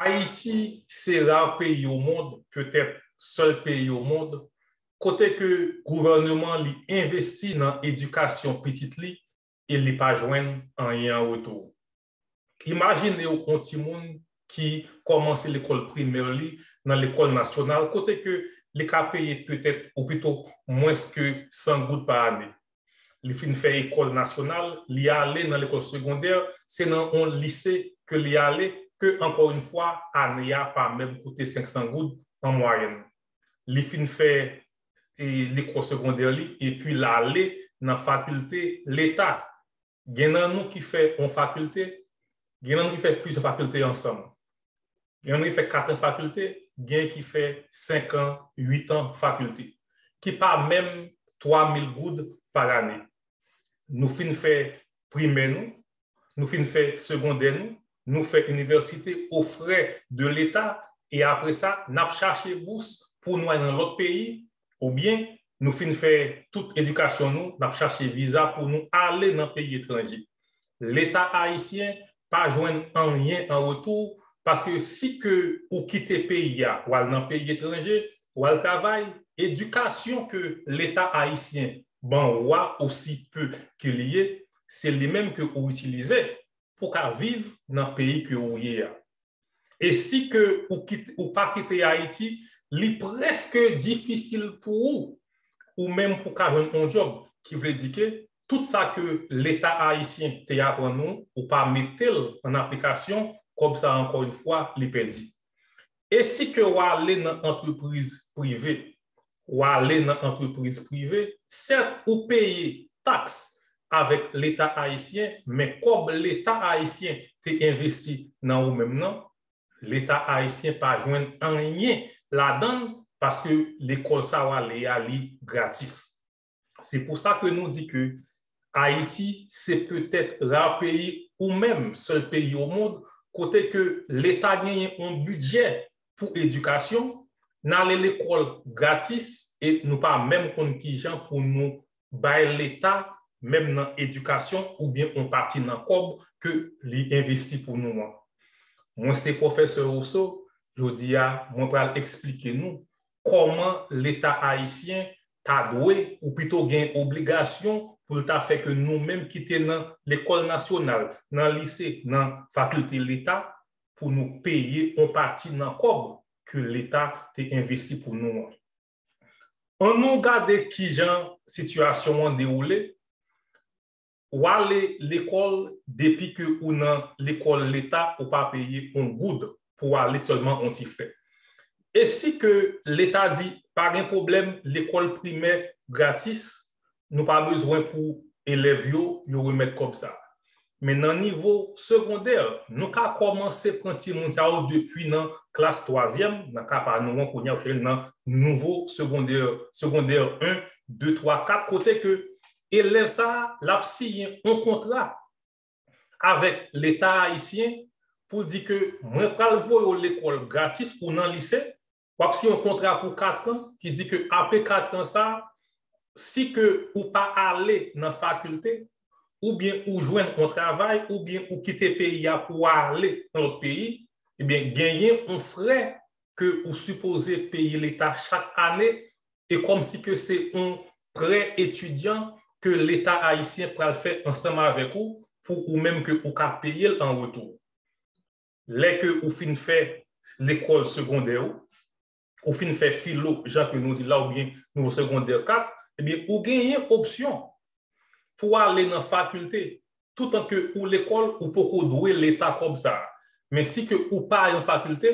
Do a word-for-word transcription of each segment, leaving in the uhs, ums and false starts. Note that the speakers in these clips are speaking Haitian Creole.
Ayiti se ra peyi o mond, petèt sèl peyi o mond, kote ke gouvènman li envesti nan edikasyon pitit li e li pa jwenn anyen an retou. Imajine w yon timoun ki kòmanse lekòl primè li nan lekòl nasyonal, kote ke li ka peye petèt ou pito mwens ke san goud pa ane. Li fin fè lekòl nasyonal, li ale nan lekòl segondè, se nan yon lise ke li ale, ke ankò yon fwa, ane a pa menm koute senk san goud an mwayèn. Li fin fè e, lekòl segondè li, epi l ale nan fakilte Leta. Gen nan nou ki fè yon fakilte, gen nan nou ki fè plizyè fakilte ansanm. Gen nan nou ki fè kat an fakilte, gen ki fè senk an, uit an fakilte, ki pa menm twa mil goud pa ane. Nou fin fè primè nou, nou fin fè segondè nou, nou fè inivèsite o frè de Leta, e apre sa, n ap chache bous pou nou al nan lòt peyi, oubyen nou fin fè tout edikasyon nou, n ap chache viza pou nou ale nan peyi etranje. Leta ayisyen pa jwenn anyen an retou, paske si ke ou kite peyi a, w al nan peyi etranje, w al travay, edikasyon ke Leta ayisyen ban ou a, osi pe ke li ye, se li menm ke ou itilize pou ka viv nan peyi ke ou ye a. E si ke ou kite, ou pa kite Ayiti, li prèske difisil pou ou, ou menm pou ka jwenn yon djòb, ki vle di ke tout sa ke Leta ayisyen te aprann ou, ou pa mete l an aplikasyon, kòb sa ankò yon fwa, li pèdi. E si ke w ale nan antrepriz prive, w ale nan antrepriz prive, sèt ou peye taks avèk Leta ayisyen, men kòb Leta ayisyen te envesti nan ou menm nan, Leta ayisyen pa jwenn anyen ladan l, paske lekòl sa w ale a li gratis. Se pou sa ke nou di ke Ayiti se petèt ra peyi ou menm sèl peyi o mond kote ke Leta genyen yon bidjè pou edikasyon, n ale lekòl gratis e nou pa menm konn kijan pou nou bay Leta menm nan edikasyon oubyen yon pati nan kòb ke li envesti pou nou an. Mwen se pwofesè Rousseau, jodi a mwen pral eksplike nou kòman Leta ayisyen ta dwe ou pito gen obligasyon pou l ta fè ke nou menm ki te nan lekòl nasyonal, nan lise, nan fakilte Leta, pou nou peye yon pati nan kòb ke Leta te envesti pou nou an. Ann nou gade kijan sitiyasyon an dewoule. W ale lekòl, depi ke ou nan lekòl Leta, ou pa peye yon goud pou w ale, sèlman yon ti frè. E si ke Leta di, pa gen pwoblèm, lekòl primè gratis, nou pa bezwen pou elèv yo, yo remèt kòb sa. Men nan nivo segondè, nou ka kòmanse pran timoun sa yo depi nan klas twazyèm, nan ka pa nou an kounye a, ou chèche nan nivo segondè, segondè en, de, twa, kat, kote ke elèv sa a, l ap siyen yon kontra avèk Leta ayisyen pou l di ke mwen pral voye w lekòl gratis ou nan lise, w ap siyen yon kontra pou kat an ki di ke apre kat an sa, si ke ou pa ale nan fakilte, oubyen ou jwenn yon travay, oubyen ou kite peyi a pou w ale nan lòt peyi, ebyen, genyen yon frè ke ou sipoze peye Leta chak ane, e kòmsi ke se yon prè etidyan ke Leta ayisyen pral fè ansanm avèk ou, pou ou menm ke ou ka peye l an retou. Lè ke ou fin fè lekòl segondè ou, ou fin fè filo, jan ke nou di la, oubyen nivo segondè kat, ebyen, ou genyen opsyon pou w ale nan fakilte, toutan ke ou lekòl, ou poko dwe Leta kòb sa a. Men si ke ou pa nan fakilte,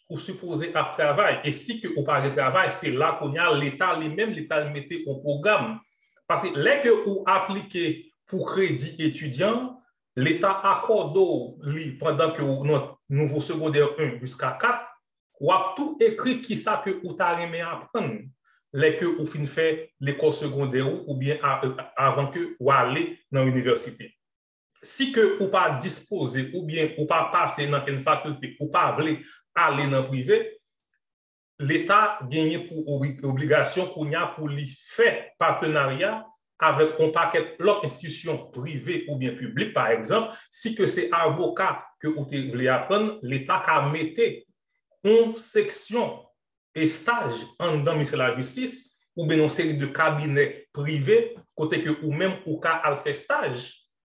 ou sipoze ap travay. E si ke ou pa gen travay, se la kounye a Leta li menm, li pral mete yon pwogram. Paske lè ke ou aplike pou kredi etidyan, Leta akòde w li pandan ke ou nan nivo segondè en jiska kat, w ap tou ekri kisa ke ou ta renmen aprann lè ke ou fin fè lekòl segondè ou oubyen a, avan ke w ale nan inivèsite. Si ke ou pa dispoze oubyen ou pa pase nan kenn fakilte, ou pa vle ale nan prive, Leta genyen pou obli-, obligasyon kounye a pou li fè patenarya avèk yon pakèt lòt enstitisyon prive oubyen piblik, pa egzanp, si ke se avoka ke ou te vle aprann, Leta ka mete yon seksyon estaj anndan Ministè Lajistis oubyen yon seri de kabinè prive kote ke ou menm ou ka al fè estaj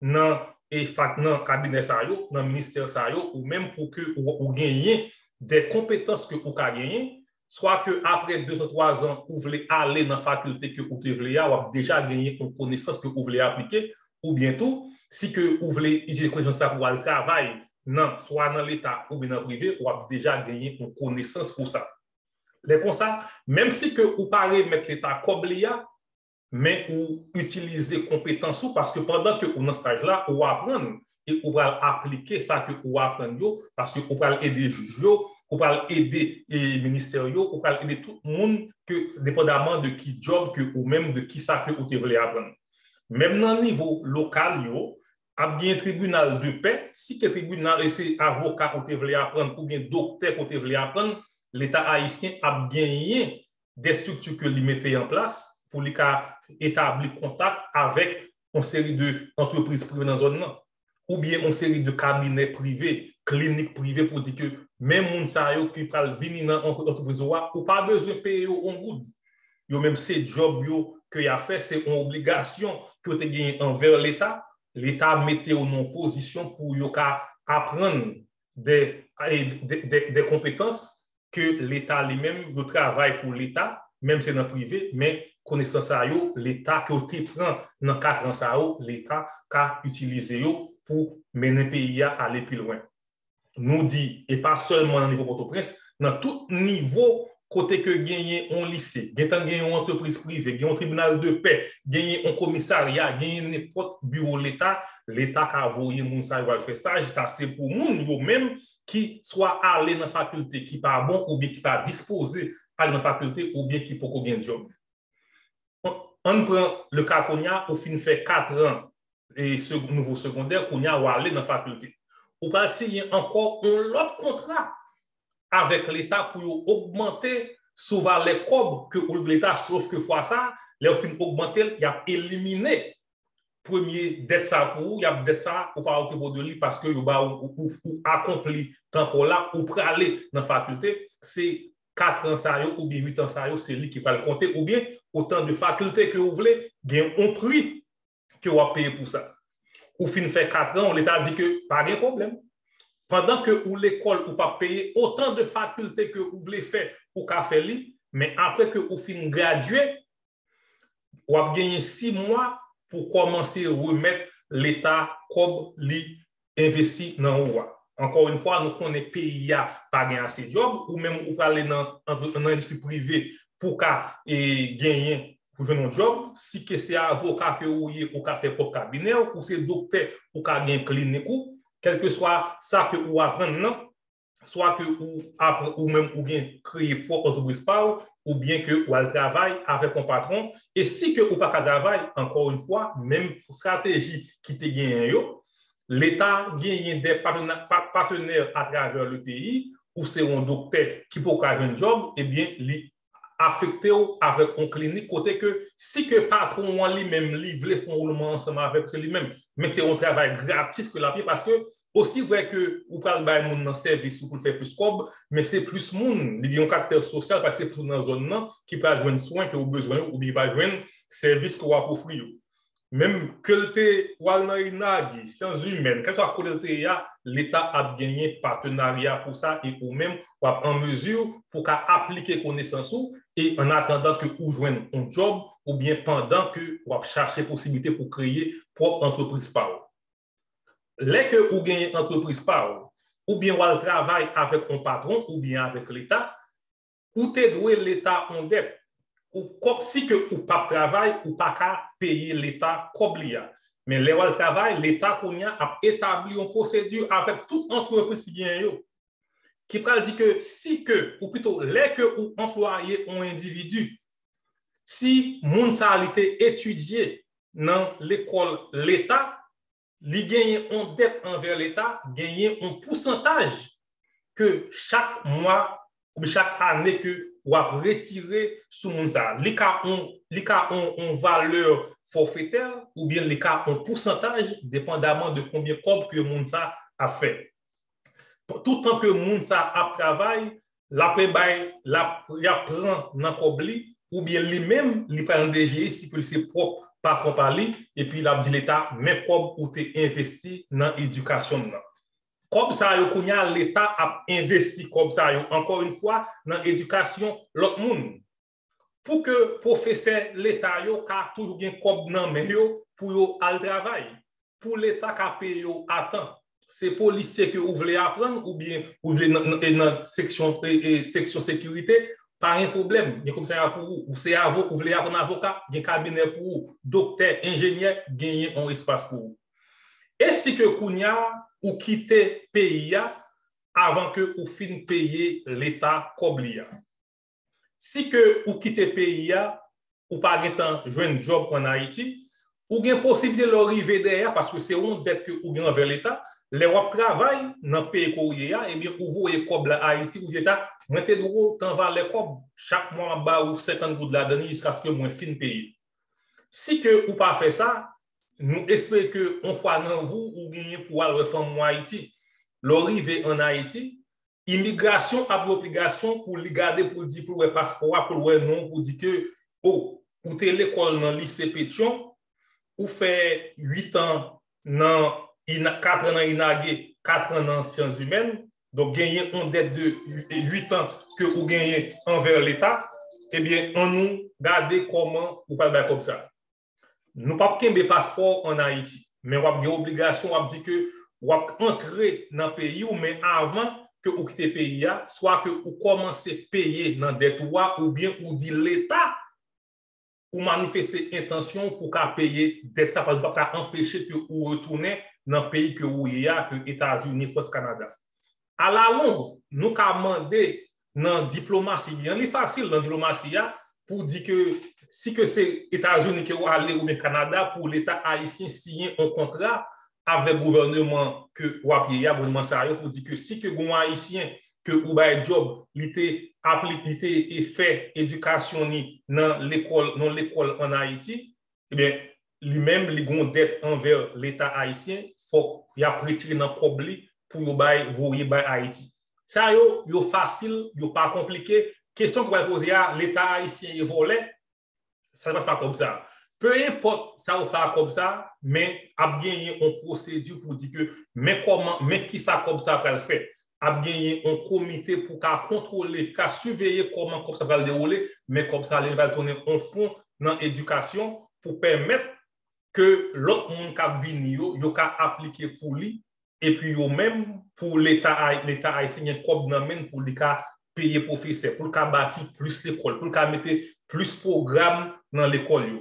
nan e fak nan kabinè sa yo, nan ministè sa yo, ou menm pou ke ou, ou genyen de konpetans ke ou ka genyen, swa ke apre de an, twa an, ou vle ale nan fakilte ke ou te vle a, w ap deja genyen yon konesans ke ou vle aplike, oubyen tou, si ke ou vle itilize konesans sa pou al travay nan, swa nan Leta oubyen nan prive, w ap deja genyen yon konesans pou sa. Lè konsa, menm si ke ou pa remèt Leta kòb li a, men ou itilize konpetans ou, paske pandan ke ou nan estaj la, ou aprann e ou pral aplike sa ke ou aprann yo, paske ou pral ede jij yo, ou pral ede e, ministè yo, ou pral ede tout moun ke depandaman de ki djòb ke ou menm, de ki sa ke ou te vle aprann. Menm nan nivo lokal yo, ap gen tribinal de pè, si ke tribinal e se avoka ou te vle aprann oubyen doktè ou te vle aprann, Leta ayisyen ap genyen de estrikti ke li mete an plas pou li ka etabli kontak avèk yon seri de antrepriz prive nan zòn nan, oubyen yon seri de kabinè prive, klinik prive pou di ke men moun sa yo ki pral vini nan antrepriz ou a, ou pa bezwen peye yo yon goud. Yo menm se djòb yo ke y ap fè, se yon obligasyon ke yo te genyen anvè Leta. Leta mete yo nan yon pozisyon pou yo ka aprann de, de, de, de konpetans ke Leta li menm, yo travay pou Leta, menm se nan prive, men konesans sa yo, Leta ke yo te pran nan kat an sa yo, Leta ka itilize yo pou mennen peyi a ale pi lwen. Nou di, e pa sèlman nan nivo Pòtoprens, nan tout nivo kote ke genyen yon lise, gentan gen yon antrepriz prive, gen yon tribinal de pè, genyen yon komisarya, genyen nenpòt biwo Leta, Leta ka voye moun sa yo al fè estaj, sa se pou moun yo menm ki swa ale nan fakilte ki pa bon oubyen ki pa dispoze ale nan fakilte oubyen ki poko gen djòb. Ann pran le ka kounye a, ou fin fè kat an e nouvo segondè, kounye a ou ale nan fakilte. Ou pral siyen ankò yon lòt kontra avèk Leta pou yo ogmante sou valè kòb ke ou leta, sof ke fwa sa, lè yo fin ogmante l, y ap elimine premye dèt sa pou ou, y ap dèt sa, ou pa okipe w de li paske yo ba ou, ou, ou, ou akonpli tan pa w la, ou prale nan fakilte, se kat an sa yo oubyen uit an sa yo, se li ki pral konte, oubyen otan de fakilte ke ou vle, gen yon pri ke w ap peye pou sa. Ou fin fè kat an, Leta di ke pa gen pwoblèm. Pandan ke ou lekòl, ou p ap peye otan de fakilte ke ou vle fè, ou ka fè li, men apre ke ou fin gradye, w ap genyen sis mwa pou kòmanse remèt Leta kòb li envesti nan ou a. Ankò yon fwa, nou konnen peyi a pa gen ase djòb, ou menm ou prale nan, nan endistri prive pou ka e, genyen, pou jwenn yon djòb. Si ke se avoka ke ou ye, ou ka fè pwòp kabinè w, ou se doktè, ou ka gen klinik ou. Kèlkeswa sa ke ou aprann nan, swa ke ou aprann ou menm ou gen kreye pwòp antrepriz pa w, oubyen ke ou al travay avèk yon patwon. E si ke ou pa ka travay, ankò yon fwa, menm estrateji ki te genyen yo, Leta genyen de patenè atravè le peyi, ou se yon doktè ki poko ka jwenn djòb, ebyen, li afekte w avèk yon klinik kote ke si ke patwon an li menm li vle fè yon woulman ansanm avèk se li menm, men se yon travay gratis ke l ap ye paske osi vrè ke ou pral bay moun nan sèvis ou pou l fè plis kòb, men se plis moun, li gen yon kaktè sosyal paske se plis moun nan zòn nan ki pral jwenn swen ke ou bezwen yo oubyen pa jwenn sèvis ke w ap ofri yo. Menm ke l te w al nan inagi, syans imèn, kèlkeswa kote l te ye a, Leta ap genyen patenarya pou sa e ou menm w ap an mezi pou ka aplike konesans ou e an atandan ke ou jwenn yon djòb oubyen pandan ke w ap chache posiblite pou kreye pwòp antrepriz pa w. Lè ke ou genyen antrepriz pa w, oubyen w al travay avèk yon patwon oubyen avèk Leta, ou te dwe Leta yon dèt. Ou kòm si ke ou p ap travay, ou pa ka peye Leta kòb li a. Men lè w al travay, Leta kounye a ap etabli yon pwosedi avèk tout antrepriz ki genyen yo. Ki pral di ke si ke, ou pito lè ke ou anplwaye yon endividi, si moun sa a li te etidye nan lekòl Leta, li genyen yon dèt anvè Leta, genyen yon pousantaj ke chak mwa oubyen chak ane ke w ap retire sou moun sa a. Li ka yon, li ka yon, yon valè fòfetè, oubyen li ka yon pousantaj, depandaman de konbyen kòb ke moun sa ap fè. Toutan ke moun sa ap travay, l ap bay, l ap, y ap pran nan kòb li, oubyen li menm, li pral nan D G I, si ke li se pwòp patwon pa li, epi l ap di Leta, men kòb ou te envesti nan edikasyon m nan. Kòb sa yo kounye a, Leta ap envesti kòb sa yo, ankò yon fwa, nan edikasyon lòt moun. Pou ke pwofesè Leta yo ka toujou gen kòb nan men yo pou yo al travay, pou Leta ka peye yo a tan. Se polisye ke ou vle aprann, oubyen ou vle nan, nan, nan seksyon, e, e, seksyon sekirite, pa gen pwoblèm, gen komisarya pou ou. Ou se avo, ou vle aprann avoka, gen kabinè pou ou. Doktè, enjenyè, genyen yon espas pou ou. E si ke kounye a, ou kite peyi a avan ke ou fin peye Leta kòb li a? Si ke ou kite peyi a, ou pa gentan jwenn djòb ann Ayiti, ou gen posiblite lè w rive dèyè a, paske se yon dèt ke ou gen anvè Leta, lè w ap travay nan peyi ke w ye a, ebyen, ou voye kòb la Ayiti, ou di Leta, mwen te dwe w tan valè kòb, chak mwa m ap ba ou senkant goud ladan li jiskaske mwen fin peye. Si ke ou pa fè sa, nou espere ke yon fwa nan vi w, ou genyen pou w al wè fanmi w Ayiti. Lè w rive ann Ayiti, imigrasyon ap gen obligasyon pou li gade, pou l di, pou l wè paspò a, pou l wè non, pou di ke, o, ou te lekòl nan lise Petyon, ou fè uit an nan ina, kat an nan inage, kat an nan syans imèn, donk genyen yon dèt de uit an ke ou genyen anvè Leta, ebyen, ann nou gade kòman ou pral bay kòb sa. Nou p ap kenbe paspò w ann Ayiti, men w ap gen obligasyon, w ap di ke w ap antre nan peyi w, men avan ke ou kite peyi a, swa ke ou kòmanse peye nan dèt ou a, oubyen ou di Leta, ou manifeste entansyon w pou w ka peye dèt sa, paske ou p ap ka anpeche ke ou retounen nan peyi ke ou ye a, ke Etazini, Frans, Kanada. Alalong, nou ka mande nan diplomasi, byen, li fasil nan diplomasi a, pou di ke si ke se Etazini ke w ale oubyen Kanada, pou Leta ayisyen siyen yon kontra avèk gouvèneman ke w ap ye a, gouvèneman sa yo, pou di ke si ke gen yon Ayisyen ke ou bay djòb, li te apli-, li te, e, fè edikasyon ni nan lekòl, nan lekòl ann Ayiti, ebyen, li menm, li gen yon dèt anvè Leta ayisyen, fòk y ap retire nan kòb li pou yo bay, voye bay Ayiti. Sa yo, yo fasil, yo pa konplike. Kesyon ke w pral poze a, Leta ayisyen ye vòlè, sa se pa fè ak kòb sa. Pe enpòt sa yo fè ak kòb sa, men ap genyen yon pwosedi pou di ke men kòman, men kisa kòb sa pral fè. Ap genyen yon komite pou ka kontwole, ka siveye kòman kòb sa pral dewoule, men kòb sa li pral tounen yon fon nan edikasyon pou pèmèt ke lòt moun k ap vini yo, yo ka aplike pou li, epi yo menm, pou Leta ay-, Leta ayisyen gen kòb nan men l pou li ka peye pwofesè, pou l ka bati plis lekòl, pou l ka mete plis pwogram nan lekòl yo.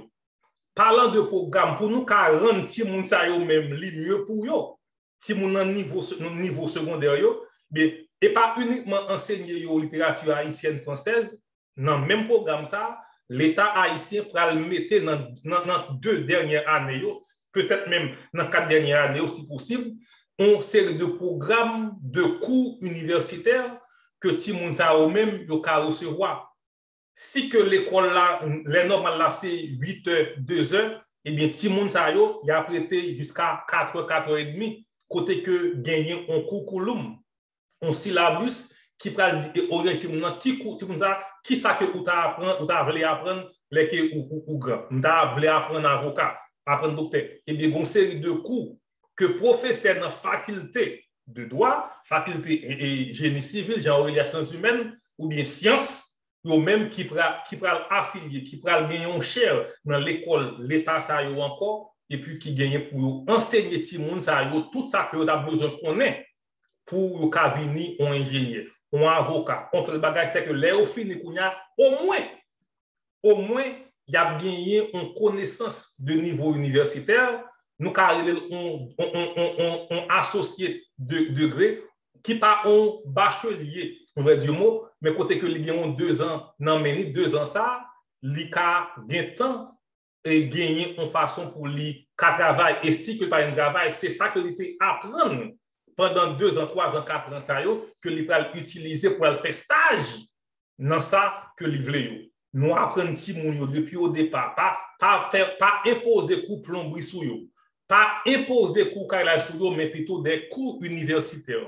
Palan de pwogram, pou nou ka rann timoun sa yo menm, li mye pou yo. Timoun nan nivo se-, nan nivo segondè yo, men e pa inikman ansenye yo literati ayisyèn, fransèz, nan menm pwogram sa, Leta ayisyen pral mete nan, nan, nan de dènyè ane yo, petèt menm nan kat dènyè ane yo, si posib, yon seri de pwogram de kou inivèsitè ke timoun sa yo menm yo ka resevwa. Si ke lekòl la, lè nòmal la se uit è, de zè, ebyen, timoun sa yo, y ap rete jiska kat è, kat è edmi, kote ke genyen yon koukouloum, yon silabis ki pral di-, oryante timoun nan, ki kou, timoun sa, kisa ke ou ta aprann, ou ta vle aprann lè ke ou, ou, ou gran. M ta vle aprann avoka, aprann doktè. Ebyen, gen yon seri de kou ke pwofesè nan fakilte de dwa, fakilte, e, e, jeni sivil, Jean Aurelia, syans imèn, oubyen syans, yo menm ki pra-, ki pral afilye, ki pral gen yon chè nan lekòl Leta sa yo ankò, epi ki genyen pou yo ansenye timoun sa yo tout sa ke yo t ap bezwen konnen pou yo ka vini yon enjenyè, yon avoka, yon tèl bagay, sèke lè yo fini kounye a, omwen, omwen, y ap genyen yon konesans de nivo inivèsitè, nou ka rele l yon, yon, yon, yon, yon, yon associate de, degré, ki pa yon bachelye, on va dire mot, men kote ke li gen yon dezan nan men li, dezan sa, li ka gen tan e genyen yon fason pou li ka travay. E si ke l pa gen travay, se sa ke li te aprann pandan dezan, twazan, katran sa yo, ke li pral itilize pou al fè staj nan sa ke li vle yo. Nou aprann timoun yo depi o depa, pa, Pa fè, pa enpoze kou plonbri sou yo. Pa enpoze kou kay la sou yo, men pito de kou inivèsitè.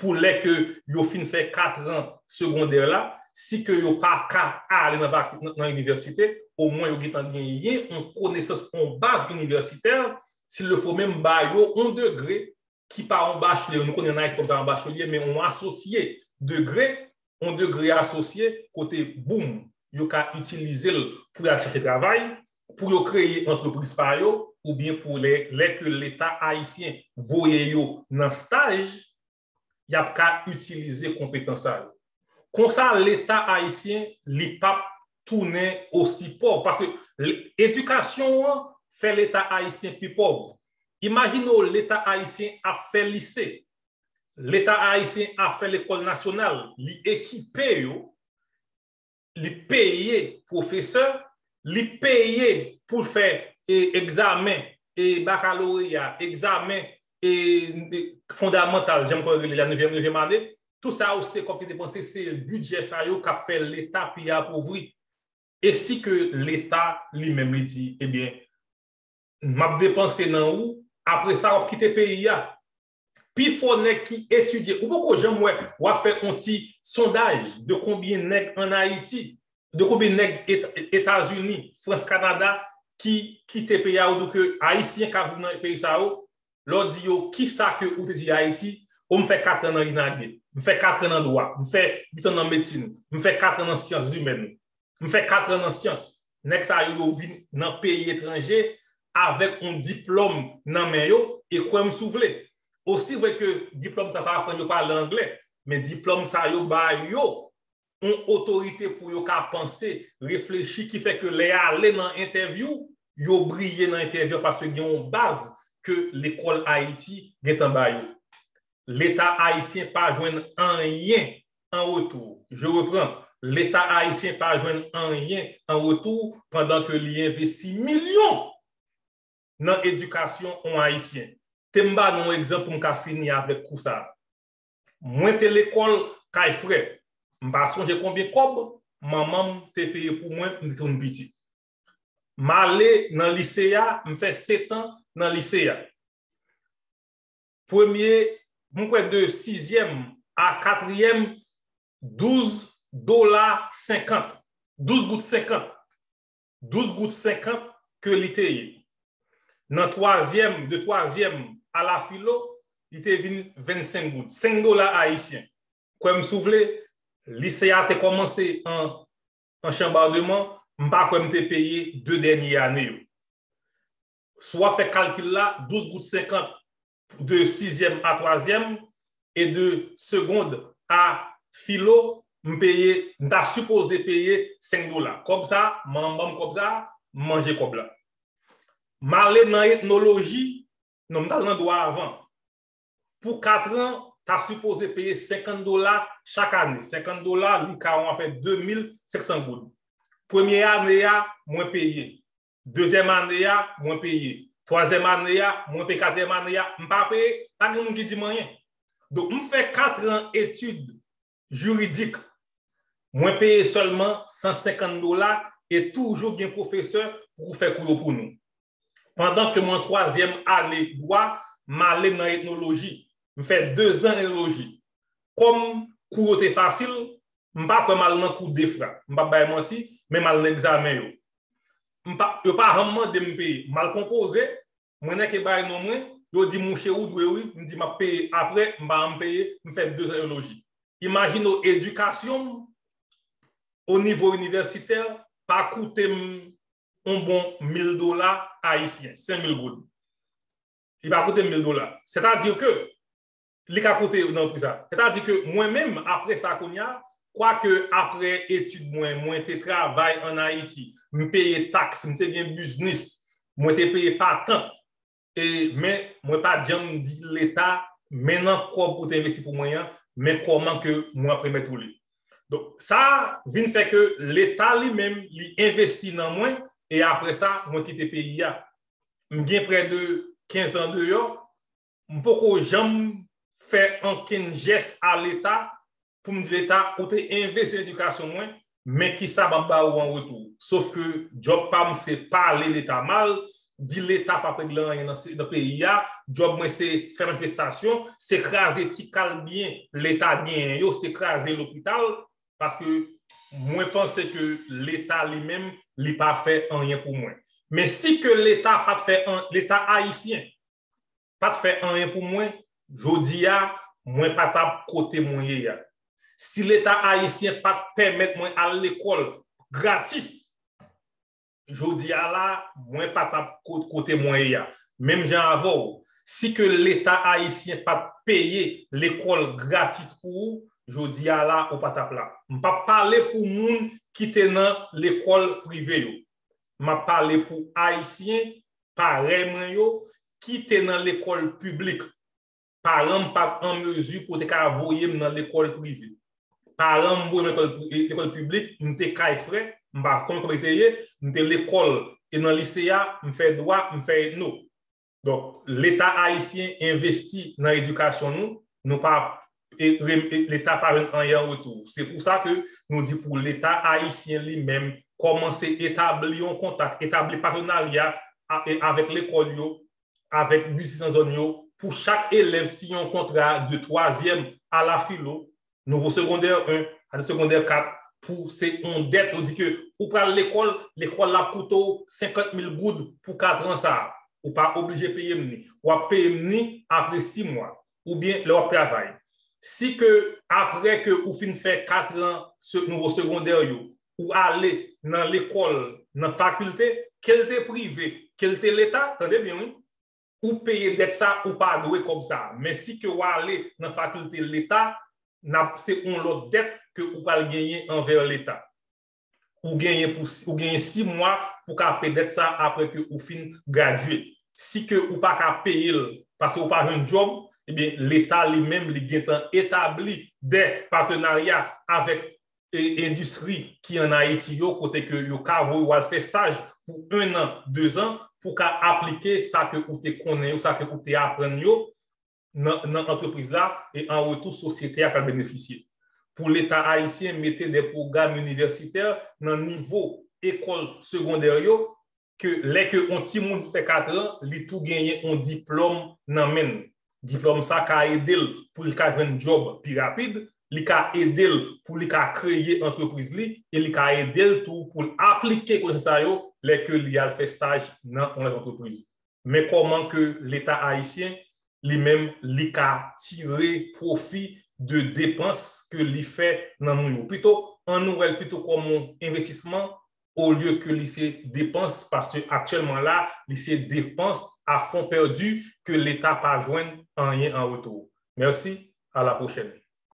Pou lè ke yo fin fè kat an segondè la, si ke yo pa ka ale nan, vak- nan, nan inivèsite, omwen yo gentan genyen yon konesans, yon baz inivèsitè, si le fo menm ba yo yon degre ki pa yon bachelier, nou konnen an Ayiti kòm sa yon bachelier, men yon asosye degre, yon degre asosye, kote, boum, yo ka itilize l pou y al chache travay, pou yo kreye antrepriz pa yo, oubyen pou lè, lè ke Leta ayisyen voye yo nan staj, y ap ka itilize konpetans sa yo. Konsa, Leta ayisyen, li p ap tounen osi pòv. Paske l- edikasyon an fè Leta ayisyen pi pòv. Imajine w Leta ayisyen ap fè lise. Leta ayisyen ap fè lekòl nasyonal. Li ekipe yo, li peye pwofesè, li peye pou l fè e, egzamen e, bakaloreya, egzamen e, e, fondamantal, jan m konn rele la, nevyèm, nevyèm ane. Tout sa yo se kòb ki depanse, se bidjè sa yo k ap fè Leta pi apovri. E si ke Leta li menm li di, ebyen, m ap depanse nan ou, apre sa w ap kite peyi a. Pifò nèg ki etidye, ou poko janm wè, w ap fè yon ti sondaj de konbyen nèg ann Ayiti, de konbyen nèg Eta- Etazini, Frans, Kanada, ki kite peyi a, ou di ke Ayisyen k ap viv nan peyi sa yo, lè w di yo kisa ke ou te etidye Ayiti, o m fè kat an nan Inage, m fè kat an nan dwa, m fè uit an nan medsin, m fè kat an nan syans imèn, m fè kat an nan syans. Nèg sa yo, yo vin nan peyi etranje avèk yon diplòm nan men yo, e kwè m si w vle, osi vre ke diplòm sa pa aprann yo pale anglè, men diplòm sa yo ba yo yon otorite pou yo ka panse, reflechi, ki fè ke lè y ale nan entèvyou, yo briye nan entèvyou paske gen yon baz ke lekòl Ayiti gentan ba yo. Leta ayisyen pa jwenn anyen an retou. Je reprends, Leta ayisyen pa jwenn anyen an retou pandan ke li envesti milyon nan edikasyon yon Ayisyen. Te m ba nou yon egzanp pou m ka fini avèk kou sa a. Mwen te lekòl kay frè. M pa sonje konbyen kòb manman m te peye pou mwen, m te toujou piti. M ale nan lise a, m fè sèt an nan lise a. Premye, m kwè de sizyèm a katriyèm, douz dola senkant. Douz goud senkant. Douz goud senkant ke li te ye. Nan twazyèm, de twazyèm a la filo, li te vin vennsenk goud. Senk dola ayisyen. Kwè m si w vle, lise a te kòmanse an, an chanbademan, m pa kwè m te peye de dènye ane yo. Si w ap fè kalkil la, douz goud senkant de sizyèm a twazyèm e de segond a filo, m peye, m ta sipoze peye senk dola. Kòb sa, manman m ban m kòb sa, m manje kòb la. M ale nan etnoloji, non, m t al nan dwa avan. Pou kat an, ta sipoze peye senkant dola chak ane. Senkant dola, li ka yon afè de mil senk san goud. Premye ane a, mwen peye. Dezyèm ane a, mwen peye. Twazyèm ane a, mwen peye. Katriyèm ane a, m pa peye. Pa gen moun ki di m anyen. Donk, m fè kat an etid jiridik. Mwen peye sèlman san senkant dola e toujou gen pwofesè pou fè kou yo pou nou. Pandan ke mwen twazyèm ane dwa, m ale nan etnoloji. M fè dezan etnoloji. Kòm kou yo te fasil, m pa kwè m al nan kou de fwa. M p ap bay manti, men m al nan egzamen yo. M pa, yo pa janm mande m peye. M al konpoze, mwen nèke bay non mwen, yo di, mouche, ou dwe wi. M di, m ap peye apre, m pa janm peye, m fè dezan etnoloji. Imajine w edikasyon m o nivo inivèsitè pa koute m yon bon mil dola ayisyen, senk mil goud. Li pa koute m mil dola. Sètadi ke li ka koute nan pri sa. Sètadi ke mwen menm, apre sa kounye a, kwake apre etid mwen, mwen te travay ann Ayiti, m peye taks, m te gen biznis, mwen te peye patant, e, men mwen pa t janm di Leta, men nan kòb ou te envesti pou mwen an, men kòman ke mwen ap remèt ou li. Donk, sa vin fè ke Leta li menm, li envesti nan mwen, e apre sa, mwen kite peyi a. M gen prè de kenz an deyò, m poko janm fè ankenn jès a Leta pou m di Leta, ou te envesti nan edikasyon mwen, Men kisa m ap ba ou an retou? Sof ke djòb pa m se pale Leta mal, di Leta p ap regle anyen nan, nan peyi a. Djòb mwen se fè manifestasyon, se kraze ti kal byen Leta genyen yo, se kraze lopital, paske mwen panse ke Leta li menm, li pa fè anyen pou mwen. Men si ke Leta pa t fè an, Leta ayisyen pa t fè anyen pou mwen, jodi a, mwen pa t ap kote mwen ye a. Si Leta ayisyen pa t pèmèt mwen al lekòl gratis, jodi a la, mwen pa t ap ko-, kote mwen ye a. Menm jan avè w, si ke Leta ayisyen pa t peye lekòl gratis pou ou, jodi a la, ou pa t ap la. M p ap pale pou moun ki te nan lekòl prive yo. M ap pale pou Ayisyen parèy mwen yo ki te nan lekòl piblik. Paran m pa t an mezi pou te ka voye m nan lekòl prive. Paran m voye m lekòl pri-, lekòl piblik, m te kay frè, m pa konn kòman te ye, m te lekòl e nan lise a, m fè dwa, m fè etno. Donk, Leta ayisyen envesti nan edikasyon nou, nou pa, e, re-, e, Leta pa jwenn anyen an retou. Se pou sa ke nou di pou Leta ayisyen li menm kòmanse etabli yon kontak, etabli patenarya a-, e avèk lekòl yo, avèk biznis nan zòn yo, pou chak elèv siyen yon kontra de twazyèm a la filo, nouvo segondè en a de segondè kat, pou se yon dèt, ou di ke ou pral lekòl, lekòl la ap koute w senkant mil goud pou kat an sa a. Ou pa oblije peye m ni. W ap peye m ni apre sis mwa, oubyen lè w ap travay. Si ke apre ke ou fin fè kat an se nouvo segondè yo, ou ale nan lekòl, nan fakilte, ke l te prive, ke l te Leta, tande byen wi, ou peye dèt sa, ou pa dwe kòb sa. Men si ke w ale nan fakilte Leta, n ap, se yon lòt dèt ke ou pral genyen anvè Leta. Ou genyen pou, ou genyen sis mwa pou ka peye dèt sa apre ke ou fin gradye. Si ke ou pa ka peye l, paske ou pa jwenn djòb, ebyen, Leta li menm, li gentan etabli de patenarya avèk e, endistri ki ann Ayiti yo, kote ke yo ka voye w al fè staj pou en an, de zan, pou ka aplike sa ke ou te konnen yo, sa ke ou te aprann yo nan, nan antrepriz la, e an retou, sosyete a pral benefisye. Pou Leta ayisyen mete de pwogram inivèsitè nan nivo ekòl segondè yo, ke lè ke yon timoun fè kat an, li tou genyen yon diplòm nan men l. Diplòm sa ka ede l pou li ka jwenn djòb pi rapid, li ka ede l pou li ka kreye antrepriz li, e li ka ede l tou pou l aplike konesans sa yo lè ke li al fè staj nan yon lòt antrepriz. Men kòman ke Leta ayisyen, li menm, li ka tire pwofi de depans ke li fè nan nou yo. Pito, ann nou wè l pito kòm yon envestisman, olye ke li se depans, paske aktyèlman la, li se depans a fon pèdi ke Leta pa jwenn anyen an retou. Mèsi, a la pwochèn.